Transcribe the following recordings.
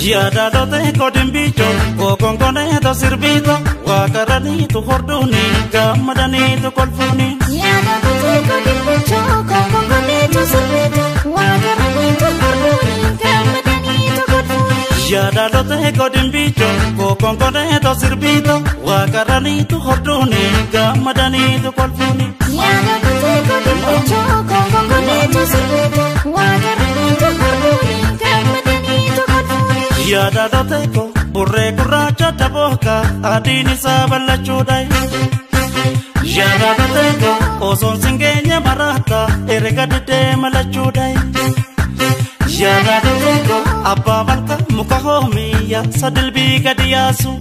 Yaadalote kodimbicho kokonkoneeto sirbito waakaraniitu horduuni gammadaniitu kolfuuni. Yaadalote kodimbicho kokonkoneeto sirbito waakaraniitu horduuni gammadaniitu kolfuuni. Yaadalote kodimbicho kokonkoneeto sirbito waakaraniitu horduuni gammadaniitu kolfuuni. Yaadalote kodimbicho kokonkoneeto sirbito waakaraniitu horduuni gammadaniitu kolfuuni. Yaadalote ko burree gurraacha dabooka adiin isaa ballachuudhayi. Yaadalote ko osoon singeenya maraata erga didee malachuudhayi. Yaadalote ko abbaa malka muka hoomiyya sadilbii gadi yaasu.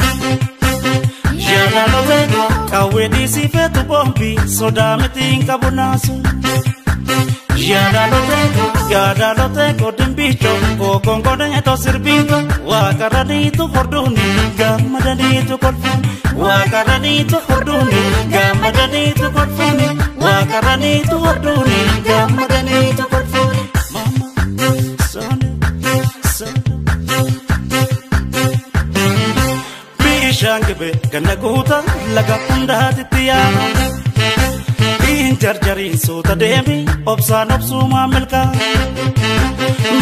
Yaadalote ko qawwee dhiisii feetu boombii sodaa mitiin qabu naasu. Yaadalote ko dimbicho kokonkoneeto sirbito waakaraniitu horduuni gammadaniitu kolfuuni waakaraniitu horduuni gammadaniitu kolfuuni waakaraniitu horduuni gammadaniitu kolfuuni. Mama sone sone bishaan gibee ganna guuta laga hundaatitti yaala. Jarjariin suuta deemi obsaan obsuumaa milkaa.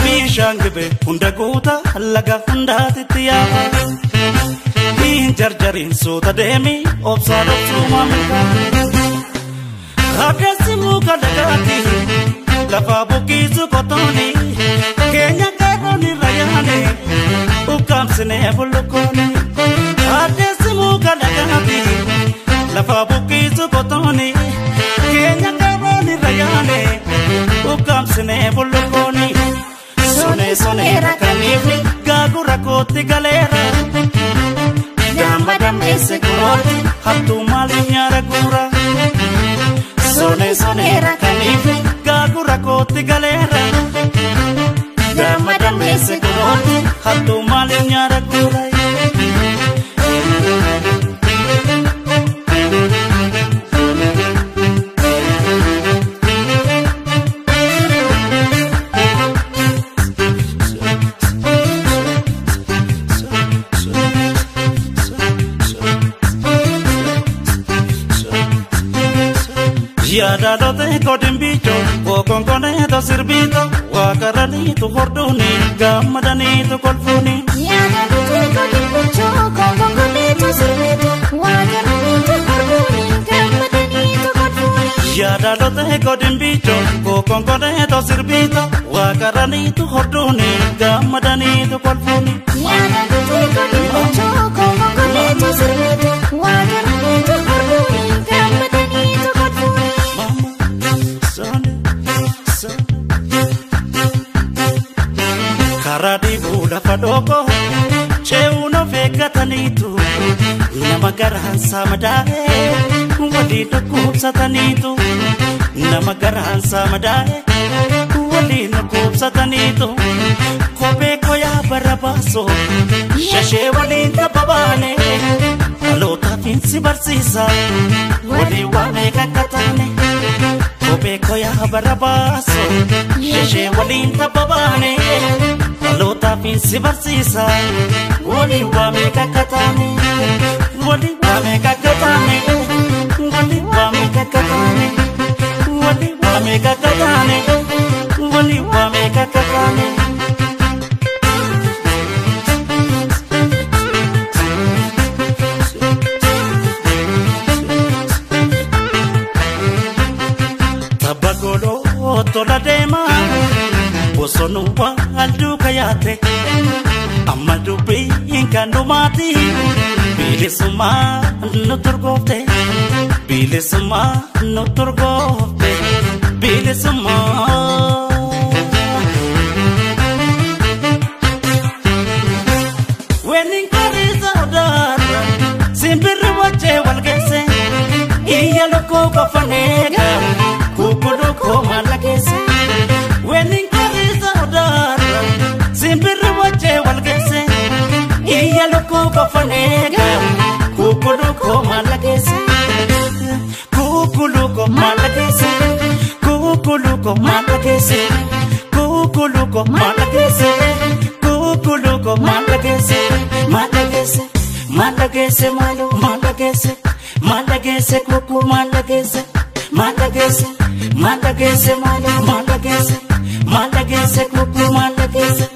Bishaan gibee hunda guuta laga hundaatitti yaa'a. Jarjariin suuta deemi obsaan obsuumaa milkaa. Abdeessi muka lagaati lafa buqqisu qotooni keenya qeerroon irra yaane ukkaamsinee bullukooni. Abdeessi muka lagaati lafa buqqisu qotooni. Keenya qeerroon irra yaane ukkaamsinee bullukooni. Sone soneera kaniifni gaagura kootti galeera. Damma dammeesse kunooti hattuu maaliif nyaara guura. Sone soneera kaniifni gaagura kootti galeera. Damma dammeesse kunooti hattuu maaliif nyaara guura. Yaadalote kodimbicho kokonkoneeto sirbito waakaraniitu horduuni gammadaniitu kolfuuni. Yaadalote kodimbicho kokonkoneeto sirbito waakaraniitu horduuni gammadaniitu kolfuuni. Yaadalote kodimbicho kokonkoneeto sirbito waakaraniitu horduuni gammadaniitu kolfuuni. Yaadalote kodimbicho kokonkoneeto sirbito waakaraniitu horduuni gammadaniitu kolfuuni. Karaa dhiibuu lafa dhookoo ce'uun of eeggataniitu nama garaansaa madaa'e waliin dhukkubsataniitu nama garaansaa madaa'e waliin dhukkubsataniitu kophee koyaa bara baasoo shashee waliin taphabaane dhalootaaf si barsiisa waliin waamee kakkataane. Kophee koyaa bara baasoo shashee waliin taphabaane dhalootaaf si barsiisa waliin waamee kakkataane waliin waamee kakkataane waliin waamee kakkataane waliin waamee kakkataane waliin waamee kakkataane. Tola deemaa bosonuu waan duuka yaate amma dubbiin kan dhumaati bilisummaa nu turgoofte bilisummaa nu turgoofte bilisummaa. Weenin kariisa odaarra simbirri wajjee wal geesse iyya lukkuu qofan eega kukkuluu koo maalla geesse. Weenin kariisa odaarra simbirri wajjee wal geesse iyya lukkuu qofan eega kukkuluu koo maalla geesse. Kukkuluu koo maalla geesse. Kukkuluu koo maalla geesse. Kukkuluu koo maalla geesse. Kukkuluu koo maalla geesse. Maalla geesse. Maalla geesse maaloo maalla geesse. Maalla geesse kukkuu maalla geesse. Maalla geesse. Maalla geesse maaloo maalla geesse. Maalla geesse kukkuu maalla geesse.